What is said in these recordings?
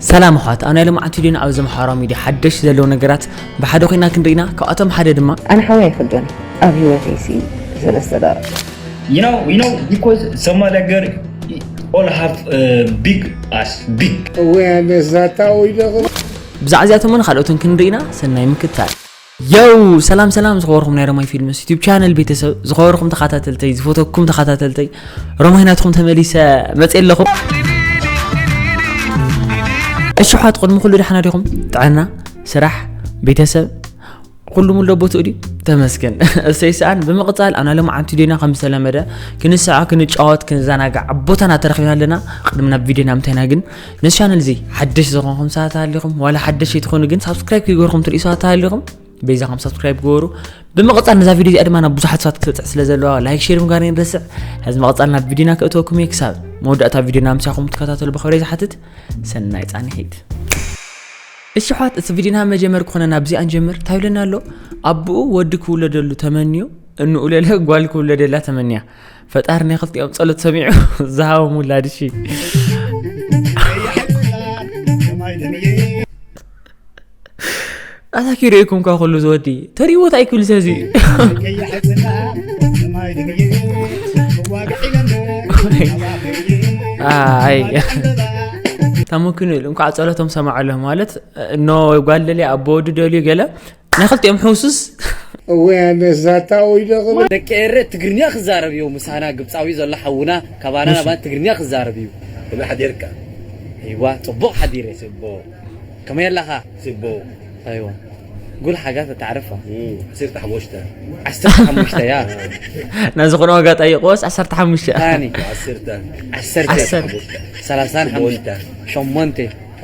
ሰላም ኣሕዋት፣ ኣብ ናይ ሎማዓንቲ ቪድዮና ኣብ ዘምሓራዊ ሚድያ ሓደሽ ዘለዉ ነገራት ብሓደ ኮይና ክንርኢና። ካብኣቶም ሓደ ድማ ኣነ ሓወይ ኣይፈልጦን፣ ኣብ ህይወተይ ሲ ሰለስተ ደቂ You know, you know, because Somali girl all have uh, big ass, big. Awareness that I owe you. ብዛዕባ እዚኣቶምን ካልኦትን ክንርኢና። ሰናይ ምክትታል። የው ሰላም ሰላም፣ ዝኸበርኩም ናይ ሮማይ ፊልምስ ዩቲዩብ ቻነል ቤተሰብ፣ ዝኸበርኩም ተኸታተልተይ፣ ዝፈተኩም ተኸታተልተይ፣ ሮማይ ናትኩም ተመሊሰ መፅእ ኣለኹም። እሺ ኣሕዋት፣ ቅድሚ ኩሉ ደሓና ዲኹም? ጥዕና፣ ስራሕ፣ ቤተሰብ፣ ኩሉ ሙሉ ቦትኡ ድዩ? ተመስገን። እሰይ ሰኣን። ብምቕፃል ኣብ ናይ ሎማዓንቲ ቪድዮና ከም ዝተለመደ ክንስዕቕ፣ ክንጫወት፣ ክንዘናጋዕ ኣብ ቦታና ተረኺብና ኣለና። ቅድሚ ናብ ቪድዮና ምንታይና ግን ነዚ ቻነል እዚ ሓደሽ ዝኾንኩም ሰባት ኣለኹም፣ ዋላ ሓደሽ ኣይትኾኑ ግን ሳብስክራይብ ከይገርኩም ትሪኡ ሰባት ኣለኹም፣ በይዛኹም ሳብስክራይብ ግበሩ። ብምቕፃል ነዛ ቪድዮ እዚኣ ድማ ናብ ብዙሓት ሰባት ክትበፅሕ ስለ ዘለዋ ላይክ ሼር ምግባር ኣይንረስዕ። ሕዚ ምቕፃል ናብ ቪድዮና ከእትወኩም እየ። ክሳብ መወዳእታ ቪድዮና ምሳኹም ትከታተሉ ብኽብሪ ዝሓትት። ሰናይ ፃንሒት። እሺ ኣሕዋት፣ እቲ ቪድዮና መጀመር ክኾነ ናብዚኣ ንጀምር። እንታይ ይብለና ኣሎ? ኣቦኡ ወዲ ክውለደሉ ተመንዩ፣ እንኡ ለለ ጓል ክውለደላ ተመንያ። ፈጣሪ ናይ ክልቲኦም ጸሎት ሰሚዑ ዝሃቦም ውላድ። እሺ ኣታ ኪሪእኩም ኳ ኩሉ ዝወዲ ተሪእዎ እንታይ ክብል ሰዚ። ኣይ ተመክኑ ኢሉ እንኳዕ ጸሎቶም ሰማዐሎም ማለት እኖ ጓል ደልያ ኣቦ ወዲ ደልዩ ገለ ናይ ክልቲኦም ሕውሱስ። Awareness that I owe you. ደቂ ኤረ ትግርኛ ክዛረብ እዩ ምሳና ግብፃዊ ዘሎ ሓውና ካባና ናባና ትግርኛ ክዛረብ እዩ። ከመይ ሓዲርካ? ይዋ ፅቡቅ ሓዲረ። ጽቡቅ ከመይ ኣለኻ? ጽቡቅ ኣይዋ ጉል ሓጋ ተታዕርፋ ዓሰርተ ሓሙሽተ ዓሰርተ ሓሙሽተ ያ ናብ ዝኾነ ዋጋ ጠይቆስ ዓሰርተ ሓሙሽተ ታኒ ዓሰርተ ዓሰርተ ዓሰርተ ሰላሳን ሓሙሽተ ሸሞንተ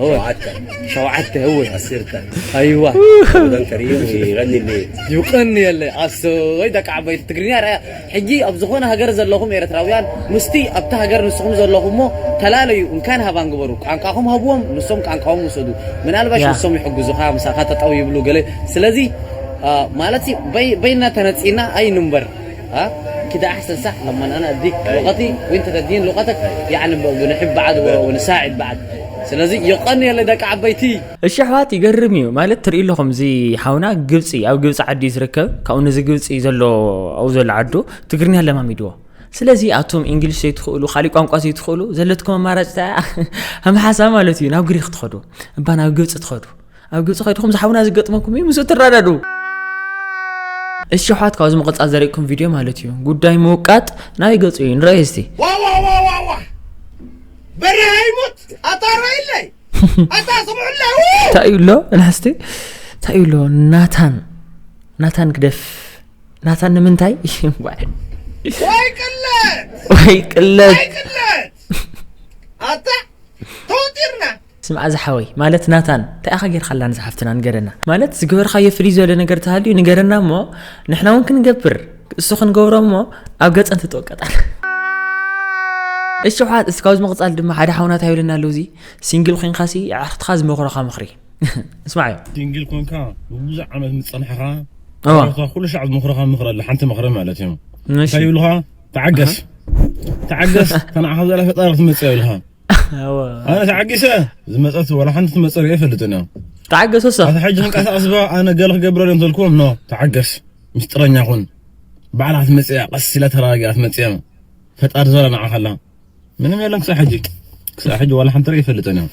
እወ ሸውዓተ ሸውዓተ እወ ዓሰርተ ኣይዋ ደንከር ይغني ይውቀኒ የለ ኣሰይ ደቂ ዓበይቲ ትግርኛ ርኣያ ሕጂ ኣብ ዝኾነ ሃገር ዘለኹም ኤርትራውያን ምስቲ ኣብቲ ሃገር ንስኹም ዘለኹምሞ ተላለዩ እንካን ሃባን ግበሩ ቋንቋኹም ሃብዎም ንሶም ቋንቋዎም ውሰዱ ምናልባሽ ያ። ንሶም ይሕግዙኻ ምሳኻ ጠጠው ይብሉ ገለ ስለዚ አ፣ ማለት ሲ በይ- በይና ተነጺና ኣይንንበር አ? كده أحسن صح لما أنا أديك لغتي وأنت تديني لغتك يعني ب- بنحب بعض و- ونساعد بعض ስለዚህ የቐንየለይ ደቂ ዓበይቲ እሺ ኣሕዋት ይገርም እዩ ማለት ትርኢ ኣለኹም እዚ ሓውና ግብፂ ኣብ ግብፂ ዓዲ እዩ ዝርከብ ካብኡ ነዚ ግብፂ ዘሎ ኣብኡ ዘሎ ዓዱ ትግርኛ ለማሚድዎ ስለዚ ኣቶም እንግሊሽ ዘይትኽእሉ ካሊእ ቋንቋ ዘይትኽእሉ ዘለትኩም ኣማራጭ እንታይ እያ? ከም ሓሳብ ማለት እዩ ናብ ግሪክ ትኸዱ እባ ናብ ግብፂ ትኸዱ ኣብ ግብፂ ከድኹም ዝሓውና ዝገጥመኩም እዩ ምስኡ ትረዳዱ እሺ ኣሕዋት ካብዚ ምቕፃል ዘርእኩም ቪድዮ ማለት እዩ ጉዳይ ምውቃጥ ናይ ገፁ እዩ ንረኣይ እስቲ Wa wa wa wa wa. Bere haymut. Atara illay. Ata sumulla. እንታይ እዩ ኣሎ ንሕስቲ እንታይ እዩ ኣሎ ናታን ናታን ግደፍ ናታን ንምንታይ Way kallat. ወይ ቅለት Way kallat. Ata. Tawtirna. ስምዓ ዝሓወይ ማለት ናታን እንታይ ኢኻ ጌርካላ ንዝሓፍትና ንገረና ማለት ዝገበርካዮ ፍልይ ዝበለ ነገር ተሃልዩ ንገረና እሞ ንሕና እውን ክንገብር እሱ ክንገብሮ እሞ ኣብ ገፀን ትጥወቀጣል እሺ ሓት እስካብዚ ምቕፃል ድማ ሓደ ሓውና እንታይ ይብለና ኣለዉ እዚ ሲንግል ኮይንካ ሲ ኣዕርክትኻ ዝመኽረኻ ምኽሪ እስማዕ እዮም ሲንግል ኮንካ ብብዙሕ ዓመት ምፀናሕኻ እዋ ታ ኩሉ ሻዕ ዝመኽረኻ ምኽሪ ኣለ ሓንቲ ምኽሪ ማለት እዩ እሺ እንታይ ይብልኻ ተዓገስ ተዓገስ ተናዕኻ ዘላ ፈጣሪ ክትመፅእ ይብልኻ እዋ ኣነ ተዓጊሰ ዝመፀት ወላ ሓንቲ ትመፀ ሪኦ ይፈልጥን እዮም ተዓገስ ወሰኽ ኣቲ ሕጂ ክንቀሳቀስ ባ ኣነ ገለ ክገብረሉ እንተልኩም ኖ ተዓገስ ምስጢረኛ ኩን ባዕላ ክትመፅእ እያ ቀስ ኢላ ተረጋጊኣ ክትመፅእ እያ ፈጣሪ ዘላ ንዓኻ ኣላ ምንም የለን ክሳብ ሕጂ ክሳብ ሕጂ ዋላ ሓንቲ ርኢ ይፈልጥን እዮም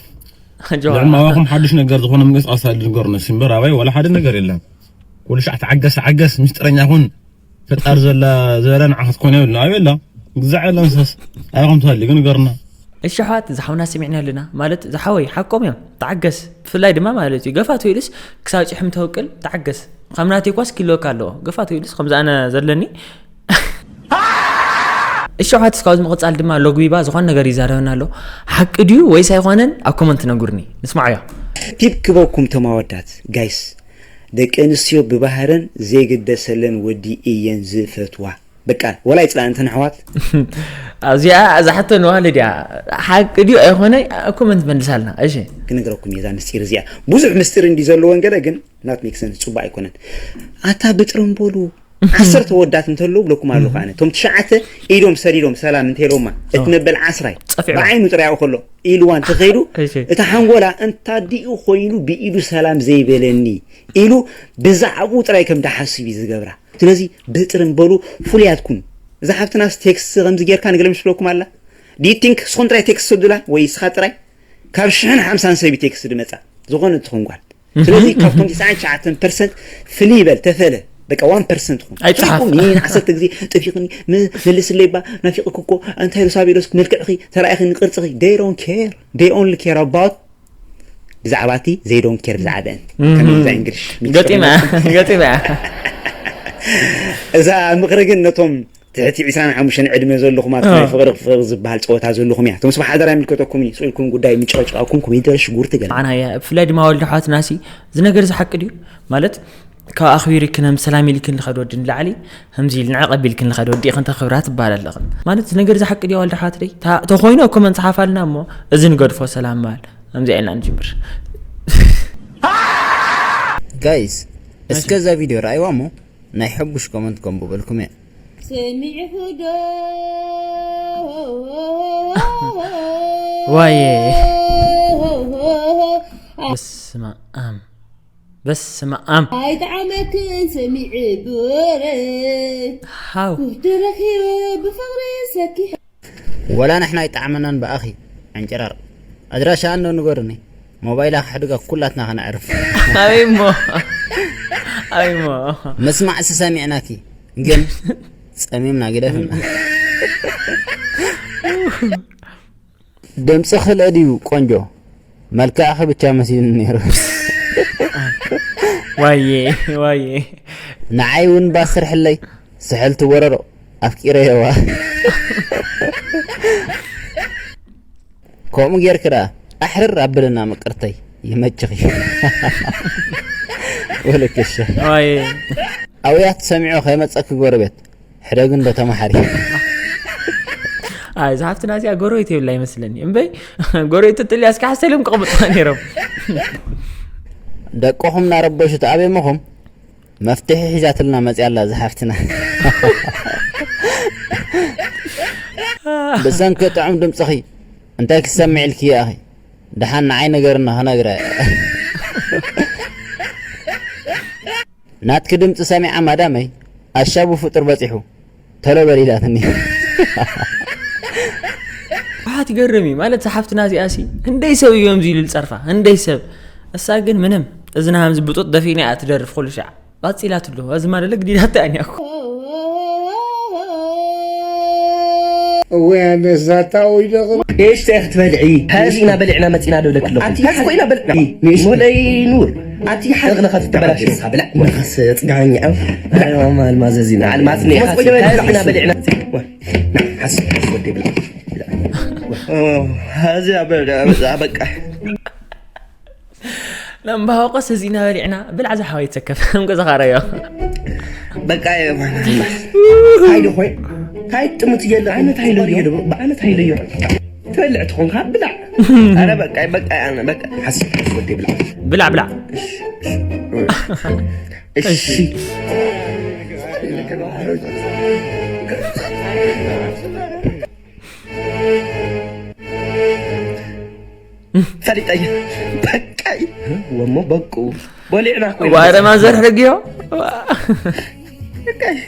ልዕሊ ኣባኹም ሓዱሽ ነገር ዝኾነ ምንቅስቃስ ኣለ ንገሩና እምበር ኣባይ ዋላ ሓደ ነገር የለን ኩሉ ሻዕ ተዓገስ ተዓገስ ምስጢረኛ ኩን ፈጣር ዘላ ዝበላ ንዓ ክትኮን የብልና ኣበይ ኣላ ግዛዕ የላ ምሳስ ኣበኹም ትሃሊ ግን ንገሩና እሺ ኣሕዋት ዝሓውና ሰሚዕና ኣለና ማለት ዝሓወይ ሓቆም እዮም ተዓገስ ብፍላይ ድማ ማለት እዩ ገፋ ተይሉስ ክሳብ ጭሕም ተውቅል ተዓገስ ካብ ናተይ ኳስ ኪሎካ ኣለዎ ገፋ ተይሉስ ከምዚ ኣነ ዘለኒ እሺ ኣሕዋት እስካብ ዝምቕፃል ድማ ሎግቢባ ዝኾነ ነገር ይዛረበና ኣሎ ሓቂ ድዩ ወይስ ኣይኮነን ኣብ ኮመንት ነጉርኒ ንስማዓዮ ቲፕ ክበኩም ተማወዳት ጋይስ ደቂ ኣንስትዮ ብባህረን ዘይግደሰለን ወዲ እየን ዝፈትዋ በቃ ወላ ይፅላእን እተን ኣሕዋት ኣብዚኣ እዛ ሕቶ ንዋህልድ እያ ሓቂ ድዩ ኣይኮነ ኮመንት መልሳልና እሺ ክነግረኩም እየ እዛ ምስጢር እዚኣ ብዙሕ ምስጢር እንዲ ዘለዎን ገለ ግን ናት ሜክሰንስ ፅቡቅ ኣይኮነን ኣታ ብጥረምበሉ ዓሰርተ ወዳት እንተለዉ ብለኩም ኣለኹ ኣነ። እቶም ትሽዓተ ኢዶም ሰዲዶም ሰላም እንተኢሎማ፣ እቲ መበል ዓስራይ ጸፊዕዋ። ብዓይኑ ጥራይ ኣብኡ ከሎ ኢልዋ እንተኸይዱ፣ እሺ። እታ ሓንጎላ እንታዲኡ ኮይኑ ብኢዱ ሰላም ዘይበለኒ ኢሉ ብዛዕባኡ ጥራይ ከም ድሓስብ እዩ ዝገብራ። ስለዚ ብጥርን በሉ ፍሉያት ኩኑ። እዛ ሓፍትናስ ቴክስት ከምዚ ጌርካ ንገለ ምስ ብለኩም ኣላ። Do you think ንስኹም ጥራይ ቴክስት ሰዱላ ወይ ንስኻ ጥራይ? ካብ ሽሕን ሓምሳን ሰብ እዩ ቴክስት ድመጻ። ዝኾነ ትኹን ጓል። ስለዚ ካብቶም ትስዓን ትሽዓተን ፐርሰንት ፍልይ በል፣ ተፈለ። በቃ ዋን ፐርሰንት ኩን። ኣይጽሓፍ። ስልኩም ይህን ዓሰርተ ግዜ ጠፊቕኒ፣ መ-፣ መልስለይ ባ፣ ናፊቕኪ እኮ፣ እንታይ ዶ ሳቤሎስ መልክዕኺ፣ ተራኢኽኒ ቅርጽኺ። They don't care. They only care about ብዛዕባ እቲ they don't care ብዛዕባአን። እህ። ከምዛ እንግሊሽ ገጢማ፣ ገጢማ። እዛ ምኽሪ ግን ነቶም ትሕቲ ዒስራን ሓሙሽተን ዕድመ ዘለኹም ኣብ ናይ ፍቕሪ ፍቕሪ ዝበሃል ጸወታ ዘለኹም እያ። እቶም ስብሓት ሓደራ ይምልከተኩም እዩ። ስቕ ኢልኩም ጉዳይ ምጭቕጭቓኩም ኮሜንት ሽጉርቲ ገለ። ኣና እያ። ብፍላይ ድማ ወልደ ኣሕዋትና ሲ፣ እዚ ነገር እዚ ሓቂ ድዩ? ማለት፣ ካብ ኣኽቢርክን ሰላም ኢልክን ልኸድ ወዲ ንላዕሊ፣ ከምዚ ኢል ንዕቕ ኣቢልክን ልኸድ ወዲ ኢኽን ተኽብራ ትበሃል ኣለኽን። ማለት፣ እዚ ነገር እዚ ሓቂ ድዩ ወልደ ኣሕዋት ደይ? ታ-፣ ተኾይኑ እኮ መንጽሓፍ ኣልና እሞ፣ እዚ ንገድፎ ሰላም በሃል። ከምዚ ኢልና ንጅምር። ጋይስ፣ እስከ እዛ ቪድዮ ረኣይዋ እሞ፣ ናይ ሕቡሽ ኮመንት ከንብበልኩም እየ። ሰሚዕኹ ዶ? ዋየ። በስመ ኣብ። በስመ ኣብ። ኣይጠዓመክን ሰሚዕ ብወረ። ሃው። ተረኺበ ብፍቕሪ ሰኪሐ። ወላ ንሕና ኣይጠዓመናን ብኣኺ። ዕንጭራር። ኣድራሻ እንዶ ንገሩኒ። ሞባይላ ክሕድጋ ኩላትና ከነዕርፍ። ኣበይ እሞ? ኣበይ እሞ? ምስማዕሲ ሰሚዕናኪ፣ ግን ጸሚምና ግደፍና። ድምጽኺ ለድዩ ቆንጆ፣ መልክዕኺ ብቻ መሲሉኒ ነይሩ። ዋየ፣ ዋየ። ንዓይ እውን ባስ ስርሕለይ፣ ስሕልቲ ወረሮ፣ ኣፍቂረየዋ። ከምኡ ጌርኪ ደኣ ኣሕርር ኣብልና ምቅርተይ፣ ይመችኺ። ወለክሸ። ዋየ። ኣውያት ሰሚዑ ከይመጸኪ ጎረቤት፣ ሕደግ እንዶ ተማሓሪ። ኣይ፣ እዛ ሓፍትና እዚኣ ጎረቤት የብላ ይመስለኒ። እምበይ፣ ጎረቤት ትጥልያ እስከ ሓሰሎም ክቕምጡዋ ነይሮም። ደቅኹም እናረበሹ ተኣቤመኹም፣ መፍትሒ ሒዛትልና መጽያ ኣላ እዛ ሓፍትና። ብሰንኪ ጥዑም ድምጽኺ እንታይ ክሰምዕ ኢልኪ ኢኺ? ደሓን ንዓይ ንገርኒ ክነግረ። ናትኪ ድምፂ ሰሚዓ ማዳመይ ኣሻቡ ፍጡር በፂሑ ተሎ በል ኢላትኒ። ብሓት ይገርም እዩ ማለት፣ እዛ ሓፍትና እዚኣ ሲ ህንደይ ሰብ እዮም እዚ ኢሉ ዝፀርፋ፣ ህንደይ ሰብ። እሳ ግን ምንም፣ እዝና ከምዚ ብጡጥ ደፊና እያ ትደርፍ ኩሉ ሻዕ። ባፂላትሉ፣ እዚ ማለለ ግዲዳታ እያ እኮ። እወ፣ ኣነስ ዛታ ወይ ደቕ- ጌሽ እንታይ ክትበልዒ? ሕዚ ኢና በሊዕና መፂና ዶ ኢለኪ ኣለኹ? ኣቲ ሕዚ እኮ ኢና በሊዕና። ሞለይ ኑር። ኣቲ ሓዚ ንኸ ትበላሽ? ንስኻ ብላዕ። ንኻስ ፅጋኛ። ብላዕ። ኣልማዝ፣ ኣልማዝ እዚ ና። ኣልማዝ ኔ። ሞት ሓዚ ቆይ፣ ሕዚ ኢና በሊዕና። ና፣ ሓስ፣ ሓስ ወደይ ብላዕ። ብላዕ። ኦ፣ ሕዚ ኣበ-፣ ኣበ-፣ ኣበቃ። ነምባሆቆስ እዚ ኢና በሊዕና። ብላዕ ዝሓወይ ተከፍ። እምገ ዝኻረዮ። በቃ እየ። ሃይለ ኾይ። ታይ ጥሙት እየለ። ኣነ ታይ ኢለዮ? ኣነ ታይ ኢለዮ? ትበልዕ ትኾንካ ብላዕ። ኣረ በቃ፣ በቃ፣ ኣነ በቃ። ሓስ፣ ሓስ ወደይ ብላዕ። ብላዕ፣ ብላዕ። እሺ። እሺ። ፈሊጠ እየ። በቃ እዩ። ወሞ በቁ። በሊዕና እኮ እዩ። ዋረ ማዘር ሕግዮ። በቃ እዩ።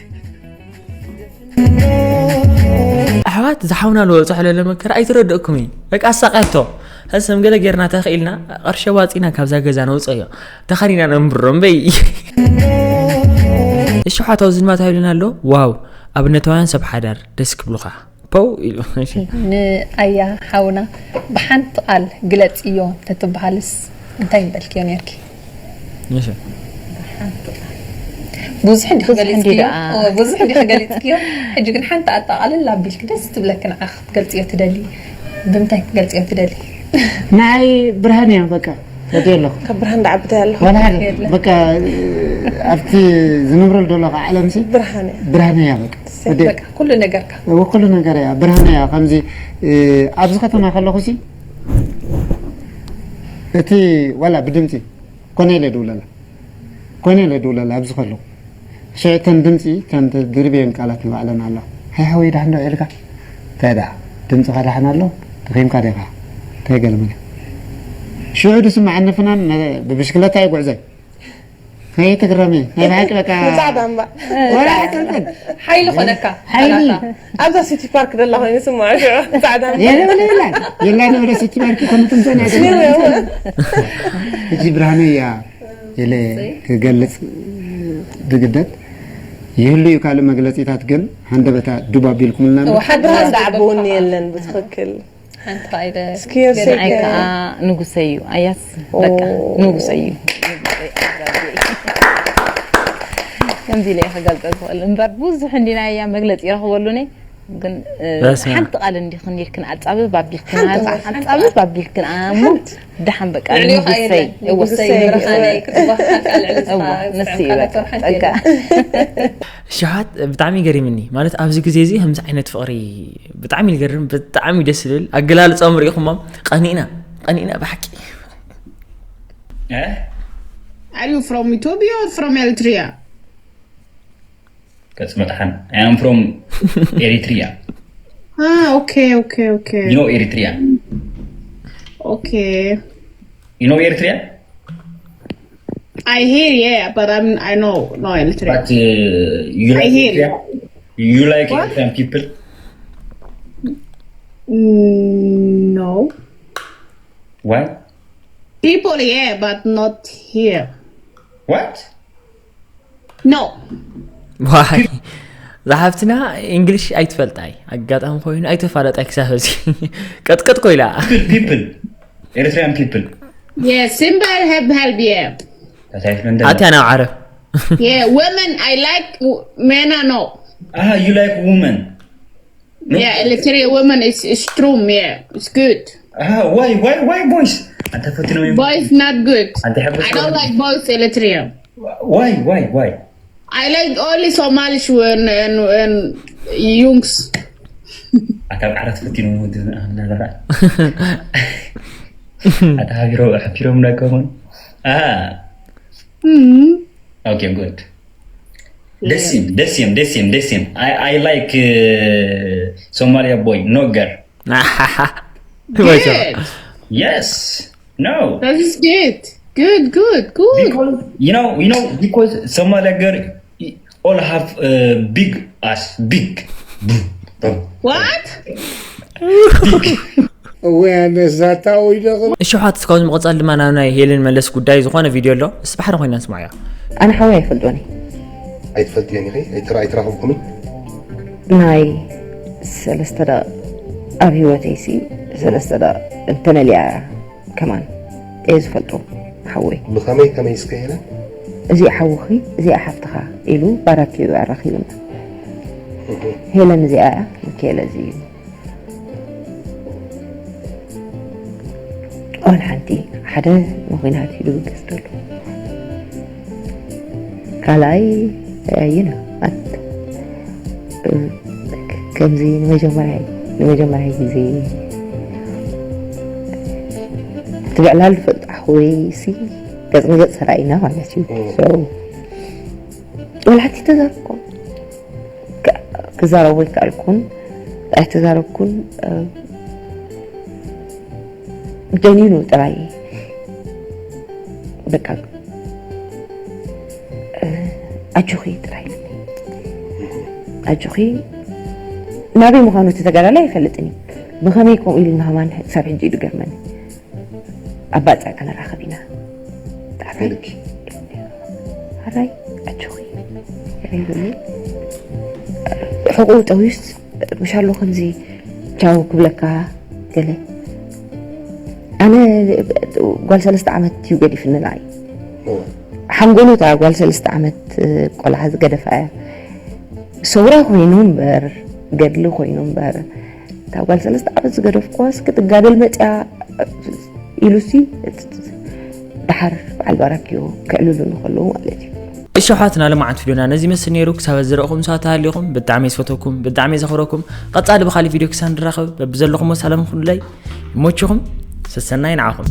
ኣሕዋት፣ ዝሓውና ልወፅሖ ለለ መከራ ኣይትረድእኩም እዩ። በቃ ኣሳቃቶ። ሕሰም ገለ ጌርና ተኽኢልና፣ ቐርሸ ዋፂና ካብዛ ገዛ ነውፀዮ። ተኻኒና ነንብሮ እምበይ። እሺ፣ ኣሕዋት፣ ኣብዚ ድማ እንታይ ኢሉና ኣሎ? ዋው፣ ኣብነታውያን ሰብ ሓዳር ደስ ክብሉኻ። ፖው ኢሉ። እሺ። ንኣያ ሓውና ብሓንቲ ቃል ግለጽዮ ተትበሃልስ እንታይ ምበልክዮ ኔርኪ? እሺ። ብዙሕ እንዲኺ ብዙሕ እንዲ ገሊጽክዮ? ደኣ። ኦ፣ ብዙሕ እንዲኺ ገሊጽክዮ? ሕጂ ግን ሓንቲ ኣጠቓልል ኣቢልኪ ደስ ትብለኪ ንዓኺ ክትገልጽዮ ትደሊ? ብምንታይ ክትገልጽዮ ትደሊ? ንዓይ ብርሃን እያ በቃ። ወዲ ኣለኹ። ካብ ብርሃን ደኣ ዓቢ እንታይ ኣሎ? ዋላ ሓደ። የለን። በቃ፣ ኣብቲ ዝነብረሉ ዘለኹ ዓለምሲ ብርሃን እያ። ብርሃን እያ በቃ። እሰይ፣ ወዲ በቃ፣ ኩሉ ነገርካ። እወ፣ ኩሉ ነገር እያ። ብርሃን እያ። ከምዚ፣ እ፣ ኣብዚ ከተማ ከለኹሲ፣ እቲ ዋላ ብድምፂ ኮነ ኢለ ድውለላ። ኮነ ኢለ ድውለላ ኣብዚ ከለኹ። ሽዕተን ድምፂ ከምቲ ድርብየን ቃላት ንባዕለን ኣሎ። ሃይ ሓወይ፣ ዳሕን ዶ ኢልካ? እንታይ ደኣ? ድምፅኻ ዳሕን ኣሎ? ደኺምካ ዲኻ? እንታይ ገለ መለ? ሽዑ ድስምዓኒ ፍናን፣ ነ-፣ ብብሽክለታ እየ ጉዕዘ። ከይትግረሚ፣ ናይ ብሓቂ በቃ። ንጻዕዳ እምባ። ወላ ኣይትምጥን። ሓይሊ ኮነካ። ሓይሊ። ኣብዛ ሲቲ ፓርክ ደላ ኮይኑ ስምዓ ሽዑ፣ ጻዕዳ እምባ። የለ፣ የለ፣ የለ። የላ ንብረ ሲቲ ፓርክ ከም ትምሰን ያገ-፣ ሕጂ ብርሃኑ እያ ኢለ ክገልጽ ዝግደድ። ይህሉ እዩ ካልእ መግለጺታት፣ ግን ሃንደበታ ዱብ ኣቢልኩምልና እምበር። ሓደ ብርሃን ዝዓበውኒ የለን ብትኽክል። ሓንቲ ኸኣ ኢለ እስኪ የሰይ ገናይ ከ- ከኣ ንጉሰይ እዩ። ኣያስ በቃ ኦ። ንጉሰይ እዩ። ከምዚ ኢለ እየ ክገልጸ ዝኽእል እምበር ብዙሕ እንዲና እያ መግለጺ ይረኽበሉኒ። ግን፣ እ፣ በስመ ኣብ። ሓንቲ ቃል እንዲ ክንዲልክን ኣጻብብ ኣቢልክን ሓንቲ ኣጻ-፣ ቃል፣ ሓንቲ ኣጻብብ ቃል። ኣቢልክን ኣሞ ሓንቲ። ደሓን በቃ ልዕሊኡ ኸኣ ንጉሰይ። የለን። እዋ፣ ንጉሰይ ንጉሰይ። ብርሃነይ ክትበሃልካ ልዕሊ እዋ፣ እስኻ ንሱ እዩ በቃ። ጸጋ። ሸሓት ብጣዕሚ ገሪምኒ። ማለት ኣብዚ ግዜ እዚ ከምዚ ዓይነት ፍቕሪ ብጣዕሚ ይገርም፣ ብጣዕሚ ደስ ዝብል ኣገላልጻኦም ርኢኹሞም። ቀኒእና፣ ቀኒእና ብሓቂ። Eh? Are you from Ethiopia or from Eritrea? That's Matahan. I am from Eritrea. Ah, okay, okay, okay. You know Eritrea? Okay. You know Eritrea? I hear, yeah, but I'm, I know, no Eritrea. But, uh, you I like hear, Eritrea? Yeah. You like What? Eritrean people? Mm, no. Why? People, yeah, but not here. What? No. ዋይ፣ ዝሓፍትና እንግሊሽ ኣይትፈልጣይ። ኣጋጣሚ ኮይኑ ኣይተፋለጣይ ክሳብ ሕዚ። ቀጥቀጥ ኮይላ። People, people. Eritrean people. Yeah, simple help, help, yeah. ኣትያ ናብ ዓረብ። Yeah, women, I like w-, men, I know. Ah, you like women? No? Yeah, Eritrean women is, is strong, yeah, it's good. Ah, why, why, why boys? ኣንተ ፈትኖ። Boys not good. ኣንተ ሕብር I don't ስለሆነ። Like boys Eritrean. Why, why, why? I like only Somalish and, and, and youngs. ኣታ ዓራት ፈትኖ ወዲ ኣምላኽ። ኣታ ሓቢሮ፣ ሓቢሮም ዳከሙን። Ah. Mm. Okay, good. Yeah. The same, the same, the same, the same. I, I like, uh, Somalia boy, no girl. Good. Yes. No. That is good. Good, good, good. Because, you know, you know, because Somalia girl, all have, uh, big ass, big. What? Big. እወ፣ ኣነስ ዛታ ወይ ደኹም። እሺ፣ ሓት እስካብ ዝምቕጻል ድማ ናብ ናይ ሄለን መለስ ጉዳይ ዝኾነ ቪድዮ ኣሎ። እስቲ ብሓደ ኮይና ንስማዕዮ። ኣነ ሓወይ ኣይፈልጦን እየ። ኣይትፈልጥዮን ኢኺ? ኣይትራ-፣ ኣይትራኸብኩምን? ናይ ሰለስተ ደቂቕ ኣብ ህይወተይሲ ሰለስተ ደቂቕ እንተነሊያ እያ ከማን እየ ዝፈልጦ ሓወይ። ብኸመይ ከመይ እስከ ሄለን? እዚኣ ሓውኺ፣ እዚኣ ሓፍትኻ ኢሉ ባራኪ እዩ ኣራኺቡና። እህ። ሄለን እዚኣ እያ፣ ሚካኤል እዚ እዩ። ኦል ሓንቲ ሓደ ንኹናት ሂዱ ገዝተሉ። ካልኣይ፣ እ፣ you know፣ ኣት-፣ እ፣ ከምዚ ንመጀመርያ፣ ንመጀመርያ ግዜ ትብዕላል ዝፈልጣ ወይ ሲ ገጽ ንገጽ ተራኢና ማለት እዩ። እ። So፣ ኦል ሓንቲ ተዛረብኩም። ክ-፣ ክዛረቡ ኣይከኣልኩን፣ ኣይተዛረብኩን፣ እ፣ ደኒኑ ጥራይ፣ በቃ፣ እ፣ ኣጆኺ ጥራይ ኢሉኒ። ኣጆኺ፣ ናበይ ምዃኑ እቲ ተጋዳላይ ኣይፈልጥን እዩ። ብኸመይ ከምኡ ኢሉ ንኸማን ክሳብ ሕጂ እዩ ዝገርመኒ። ኣብ ባጽዕ ክንራኸብ ኢና። ጣዕመይ። ኢልኪ። ሓራይ፣ ኣጆኺ። ገለ ይብሉ። ሕቑኡ ጠውዩስ፣ ምሻሎ ከምዚ ቻው ክብለካ ገለ። ኣነ ጓል ሰለስተ ዓመት እዩ ገዲፍኒ ንዓይ። እወ። ሓንጎሉ እታ ጓል ሰለስተ ዓመት ቆልዓ ዝገደፋ እያ። ሰውራ ኮይኑ እምበር፣ ገድሊ ኮይኑ እምበር፣ እታ ጓል ሰለስተ ዓመት ዝገደፍኩዋስ ክትጋደል መጽያ ኢሉሲ፣ ደሓር በዓል ባራክዮ ከዕልሉ ንኸለዉ ማለት እዩ። እሺ ኣሕዋትና፣ ለማዓንቲ ቪድዮና ነዚ ይመስል ነይሩ። ክሳብ ዝረእኹም ሰባት ተሃሊኹም ብጣዕሚ ዝፈተኩም፣ ብጣዕሚ ዘኽብረኩም። ቀጻሊ ብኻሊእ ቪድዮ ክሳብ ንራኸብ፣ በብዘለኹሞ ሰላም ኩሉለይ ይሞችኹም። ሰሰናይ ንዓኹም።